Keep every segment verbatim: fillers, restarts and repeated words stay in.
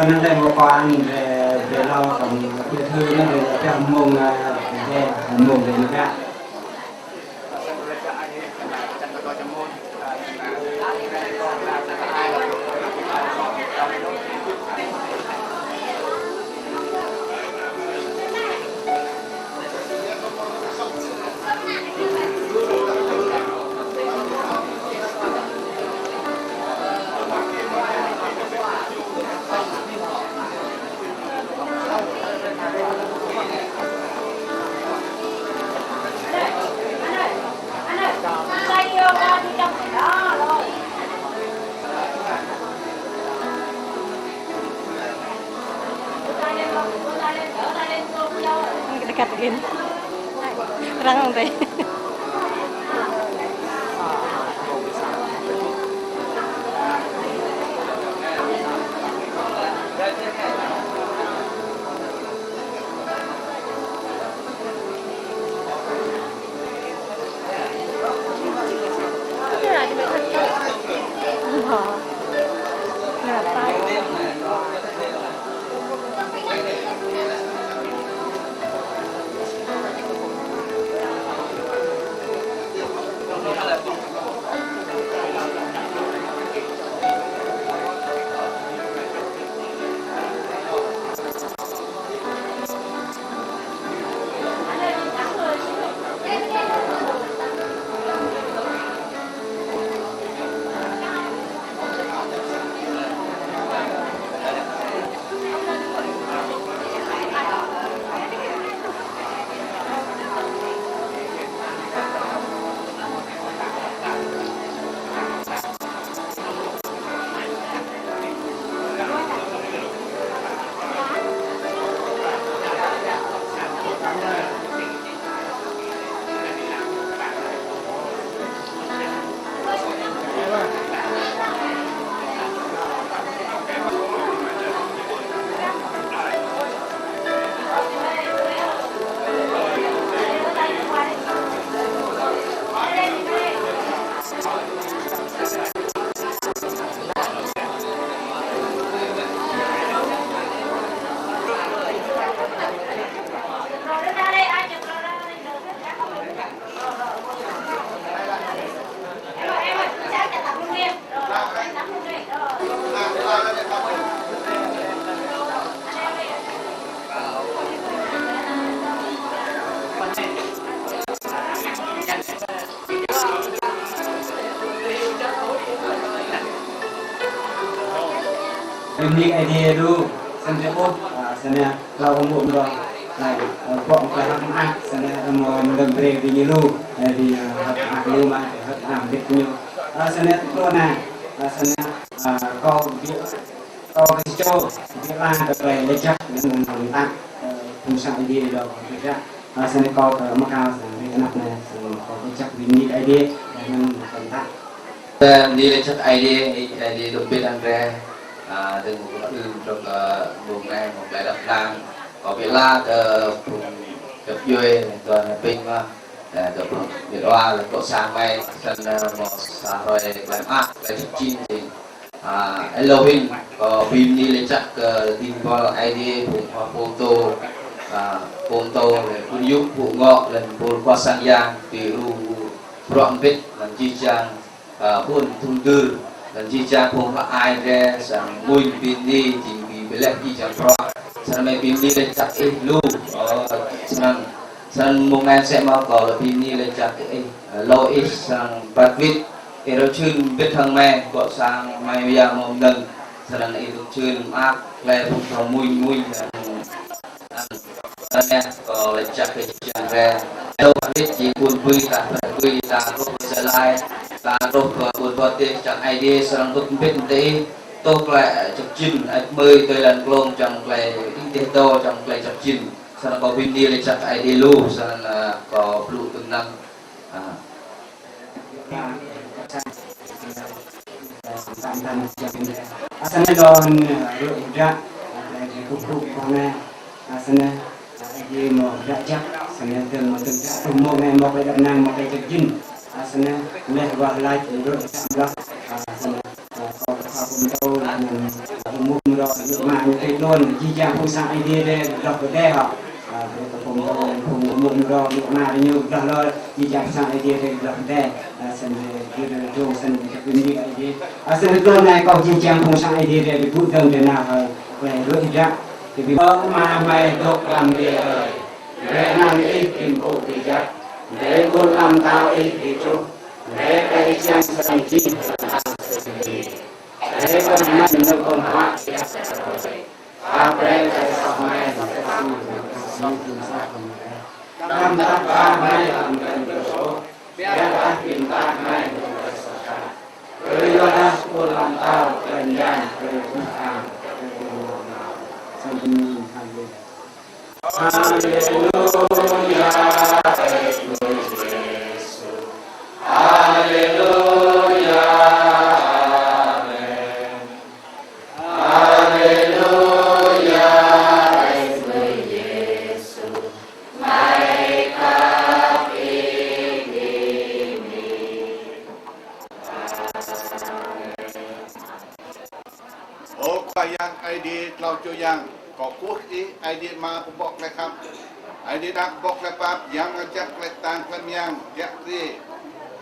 Năng đei mă kơ ăn về, về lo còn cái thư nó về cái hâm môn, à, về hâm môn về nó đã. Dekat gini. Terang deh. Bơni kơ Ơi Adai lu, sơ̆ jơ̆ ôh, a, sơnê, hlao kơ mŭk mơdrŏng, na, ơ, pŏk mă hơ̆k mơak, sơnê, ơ, mơ̆ng đơ̆ng bre bơni lu, na, bơni, ơ, hơ̆k mơak lu mă, hơ̆k mơak bĭt kơ ñu. Ơ, sơnê, tơdrong na, ơ, sơnê, ơ, kơ bĭ, kơ bĭ chô, bĭ la, kơ bĭ lĕ jăk, na, na, na, na, ơ, phung sang Ơi Adai lu, bĭ jăk. Ơ, sơnê kơ, ơ, mă kơ, sơnê, kơ năp na, sơnê, kơ bĭ jăk, bơni kơ Ơi Adai, na, na, na, na, na. Ơ, bơni lĕ jăk Ơi Adai, Ơi Adai dŏ bĭt ăn drei, a, dơ̆ng mơ̆ng kơ ưm, trong kơ mông nai, mông klei đăp nang, kơ bĭ la, kơ phung kơp djuai, toàn apinh mă, ơ, kơ phung bĭ oa, kơ sang mai, sơnê, ơ, mă sa hrơi, klei mă, klei jăk jĭn, jĭn. A, ơ, lu win, kơ bơni lĕ jăk kơ dĭng buăl Ơi Adai, phung, phung pơtô, a, phung pơtô, phung yŭk, phung ngŏ, lăm buăl kơ sang yang, tơ'bôh, bruă bĭt, lăm jih jang, ơ, phung tŭng dơ̆r, lăm jih jang phung hla ai drei, sơnê mơ̆ng bơni, jing bĭ bơleh jih jang bruă, sơnê mă bơni lĕ jăk ih lu, ơ, sơnê, sơnê mơ̆ng nai sơ̆ mă kơ lu bơni lĕ jăk ih, ơ, lu ih sơnê băt wĭt, ih rơchưn bĭt hăng mă, kơ sang mă ya mơ̆ng nơ̆ng, sơnê ih rơchưn mă, klei phung thoi mơ̆ng, mơ̆ng, sơnê, Sơnê kơ lĕ jăk kơ jang re. Tơ hơdrol jing pŭn bui ta, pŭn bui ta, rôh kơ Gia Lai, ta rôh kơ pŭn bơ̆t teh, jang Ơi Adai sơnang tŭk mbĭt tơ ih, tŭk lĕ jăk jĭn, ăt mơ̆i tơ lăn klông jang klei, ih teh tơ jang klei jăk jĭn. Sơnang kơ bơni lĕ jăk Ơi Adai lu, sơnang, ơ, kơ blŭ tơnăng. Ơ. Sơnê đon, ơ, rơ̆ hơdră, ơ, kŭp kŭp kơ nai, ơ, sơnê, ơ, Ơi Adai mă hơdră jăk, sơnê tơl mă tơl jăk, tơl mă nai mă klei đăp nang, mă klei jăk jĭn, ơ, sơnê, leh wă laih, rơ̆ hơdră mă, ơ, sơnê, ơ, kơ kơ pơm tơ, ơ, Mŭk mơnrŏ, mă, mă, tơdrong, jih jang phung sang Aê Diê drei, dŏ kơ đe hŏ. Ơ, kơ phung, phung mŭk mơnrŏ, mă, mă, ñu, dŏ lơ, jih jang phung sang Aê Diê drei, dŏ kơ đe. Ơ, sơ̆, ơ, tơdrong, sơ̆, ơ, tơdrong, Aê Diê. Ơ, sơ̆, tơdrong, nai, kơ jih jang phung sang Aê Diê drei, pŭ dơ̆ng drei nao, ơ, kơ lei rơih yak. Tơdrong, mă, mă, dŏ lăm đe, ơ, drei năng ih, kim ôh, tơjăk. Drei bơ̆n lăm tao ih, tơtruh. Drei kơ ih jang sơ̆ jing, sơ̆ jing. Drei kơ mă, nơ̆r kơ mă, Kăp rei kơ sŏk mai, kăp tăp ba mai, kăp kơ sŏk, biă dah pin tăp mai, kăp kơ sŏk. Kơ yua dah pŭn lăm tao, kơ yan, kơ yang, kơ yang. Haleluya. Haleluya. Haleluya. Amen. Haleluya, Krist Yêsu, mai khăp inh inh. Ơ Kră Yang Aê Diê tlâo jô̆ yang, kơ kuh Ih Aê Diê mă pơbŏk klei khăp. Aê Diê đak bŏk klei pap, Yang Mơnat Jăk, klei tang, klei mơyang, jăk trie,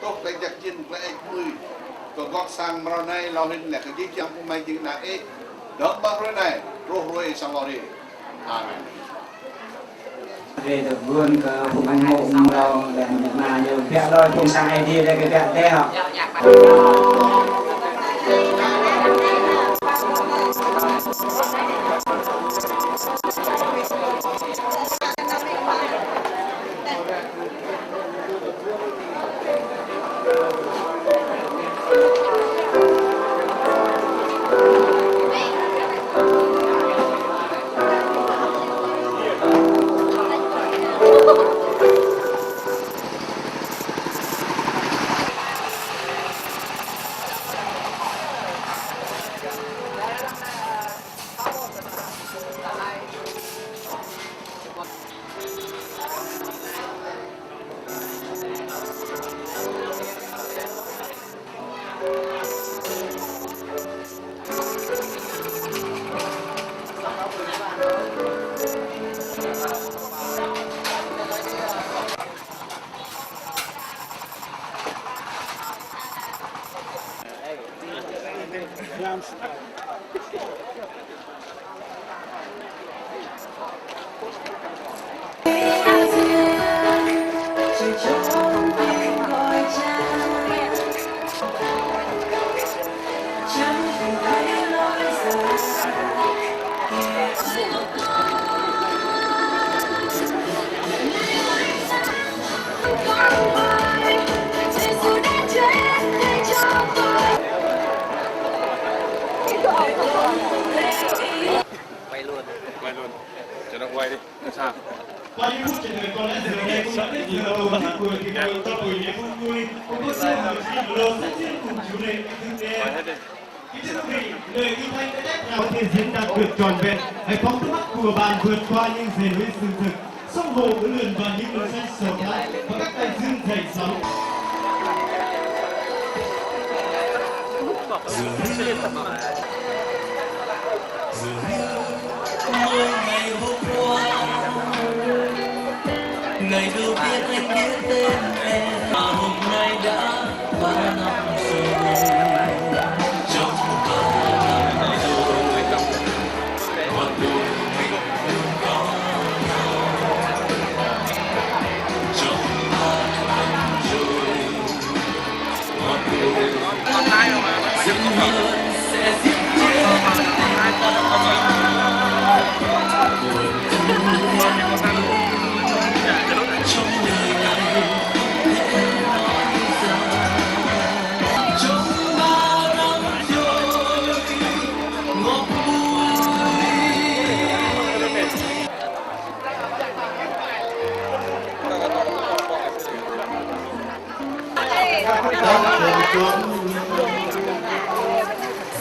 tôh klei jăk jĭn, klei ĕch mưi, kơ glŏk sang mrâo nai, lơ hĭn lĕ kơ jih jang pơmei jing đak ĕch, đơ̆ng bơ̆ng roi nai, truh roi sơ̆ lơ hĭn. Amen. Rei tơguan kơ phung mŭk mơnrŏ, lĕ mă ñu biă lơ phung sang Aê Diê, lĕ kơ biă đe hŏ. Quay luôn. Quay luôn. Cho nó quay đi. Sao? Qua những phút trò chuyện còn lại, giờ đây cũng đã đến giờ tổ chức buổi tiệc mừng cho buổi lễ vui tươi, cũng có sự mời xin lô sắp diễn cùng chủ đề thượng đế. Kính thưa quý vị, lời kinh thánh đã chép rằng có thể diễn đạt được trọn vẹn, hãy phóng tầm mắt của bạn vượt qua những dãy núi sương thực, sông hồ uốn lượn và những núi xanh sổ thái và các đại dương dậy sóng. Dường như, dường như mỗi ngày hôm qua, ngày đầu tiên anh biết tên em, mà hôm nay đã ba năm rồi. Trong ba năm rồi, còn tôi mình luôn có nhau. Trong ba năm rồi,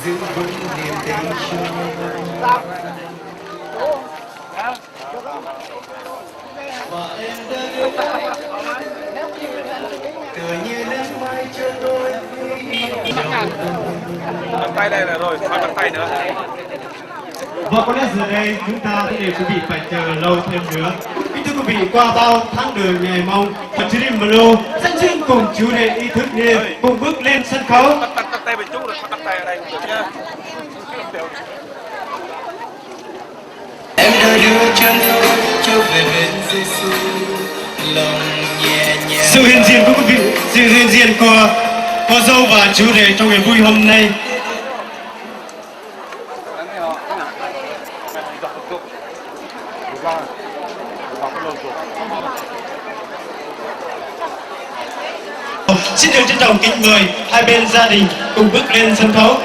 Giữ vững niềm tin Chúa. Và em đã yêu, tựa như nắng mai cho tôi. Bắt tay đây là rồi, khỏi bắt tay nữa. Và có lẽ giờ đây chúng ta sẽ để quý vị phải chờ lâu thêm nữa. Kính thưa quý vị, qua bao tháng đời nhảy mông, phần stream Mlô, Sanh Sưn cùng chủ đề Ý Thức Niên cùng bước lên sân khấu. Bắt, bắt, bắt tay một chút rồi, bắt tay ở đây một chút nhá. Em đã đưa chân tôi trở về bên Giêsu, lòng nhẹ nhàng. Sự hiện diện của quý vị, sự hiện diện của cô dâu và chú rể trong ngày vui hôm nay. Xin được trân trọng kính mời hai bên gia đình cùng bước lên sân khấu.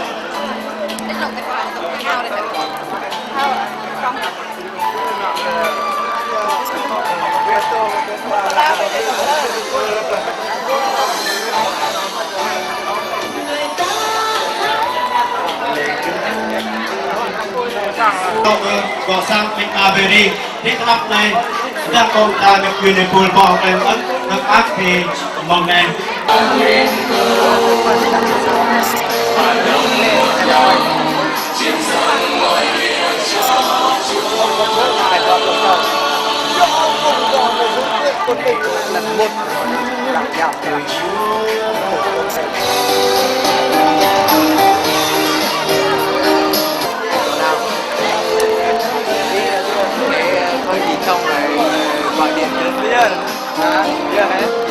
Gŏ sang pêng a bê ri, đĭ tơnăp nai, dah kông ta gơ̆p gưt nơ̆r pôl bơ̆n, gơ̆p ăh kơ mông nai.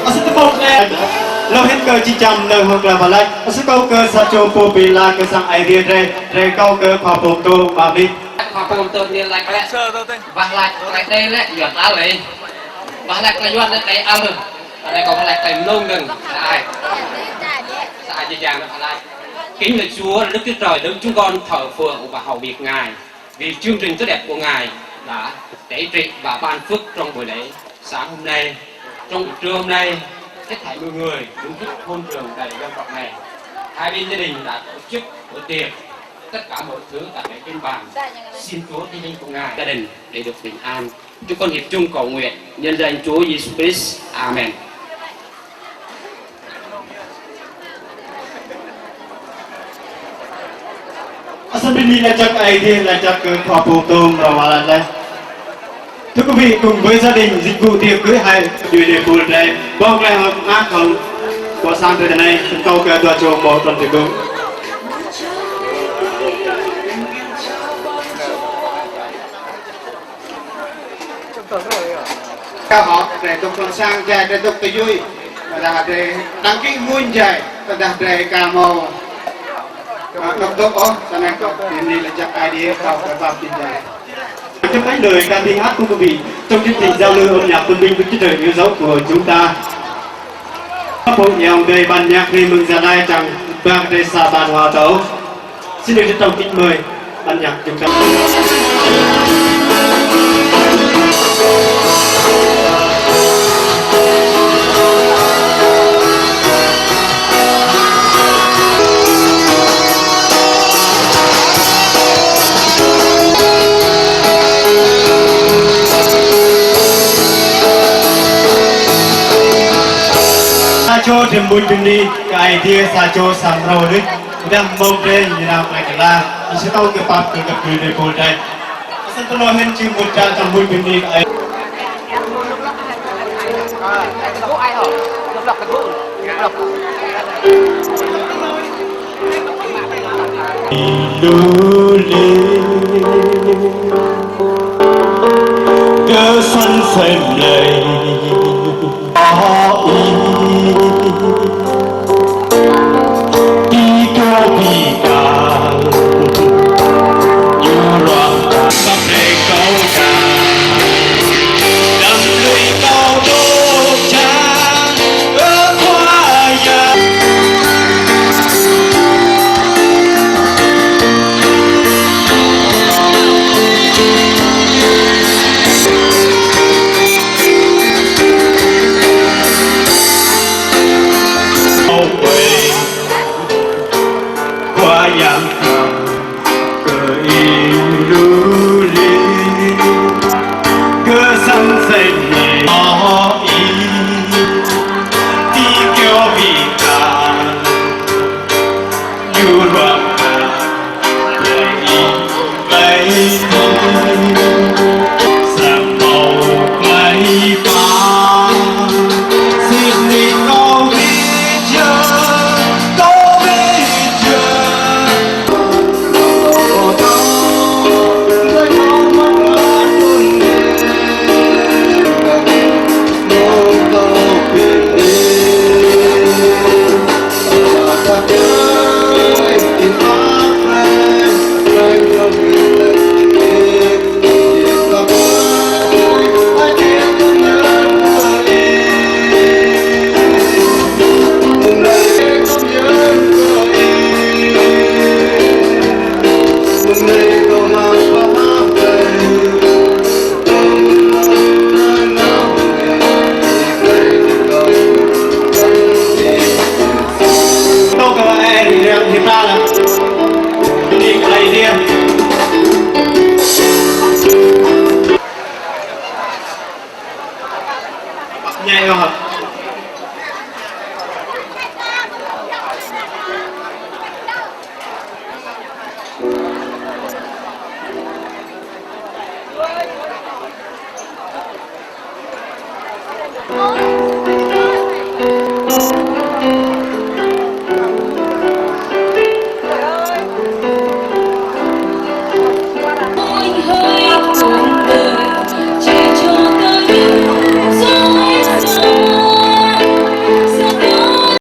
Ơ, sư tơ'bôh đe. Lơ̆m hên kơ chi chăm nơ̆ng hŏk la wah laih. Ơ, sư kâu kơ sa čô pô pơla kơ sang Aê Diê drei, drei kâu kơ khua pơtô 'bar mĭt. Khua pơtô nhen laih lĕ. Wah laih klaih đei lĕ, Yuăn đei lĕ. Wah laih klaih Yuăn đei, đei ăl. Đei kâu wah laih klaih mơnơ̆ng dơ̆ng. Đei. Sa ai jang wah laih. Kính lạy Chúa, Đức Chúa Trời đấng chúng con thờ phượng và hầu việc Ngài. Vì chương trình tốt đẹp của Ngài đã trải trị và ban phước trong buổi lễ sáng hôm nay, trong buổi trưa hôm nay, hết thảy mọi người đứng trước thôn trường đầy danh vọng này. Hai bên gia đình đã tổ chức bữa tiệc, tất cả mọi thứ đã để trên bàn. Xin Chúa Thánh Linh của Ngài, gia đình để được bình an. Chúng con hiệp chung cầu nguyện nhân danh Chúa Giêsu Christ. Amen. Asei bơni laih chăl kơ Aê Diê, laih chăl kơ khua pơtô rơwang lăi. Thưa quý vị, cùng với gia đình, dịch vụ tiệc cưới hai, dui nê pôl drei, bơ̆n klaih hơ̆k mơak hăm gŏ sang tơ dang ei, sơ̆ kâu kơ dua čô mơ̆ trŏ tơgŭ. Kơ hŏ, drei dŏk kon sang jai, drei dŏk tơyui. Tơdah drei đăng ký mun jai, tơdah drei ka mơ̆, ơ, dŏk dŏk ôh, tơ anai kơ bơni laih chăl kơ Aê Diê, kơ kơ bap jai. Trong cái lời ca tiếng hát của quý vị, trong chương trình giao lưu âm nhạc tôn vinh Đức Chúa Trời yêu dấu của chúng ta. Khóp hông nhẹ hông dơi ban nhạc rim mơ̆ng Gia Lai chăng, bang drei sa ban hòa tấu. Xin được trân trọng kính mời ban nhạc chúng ta. Sa čô drei mơ̆ng bơni kơ Aê Diê, sa čô sa mrâu đĭ. Dah mơ̆ng drei, ñu nao klaih kơ la. Ñu sư tơ̆ kơ pap kơ gơ̆p dui nê pôl drei. Sơ̆ tơlơi hên chim bơ̆t chăl tơm bơ̆t bơni kơ Aê. Lu lê kơ săn sĕm lei a i. Nhai ơ hơ̆.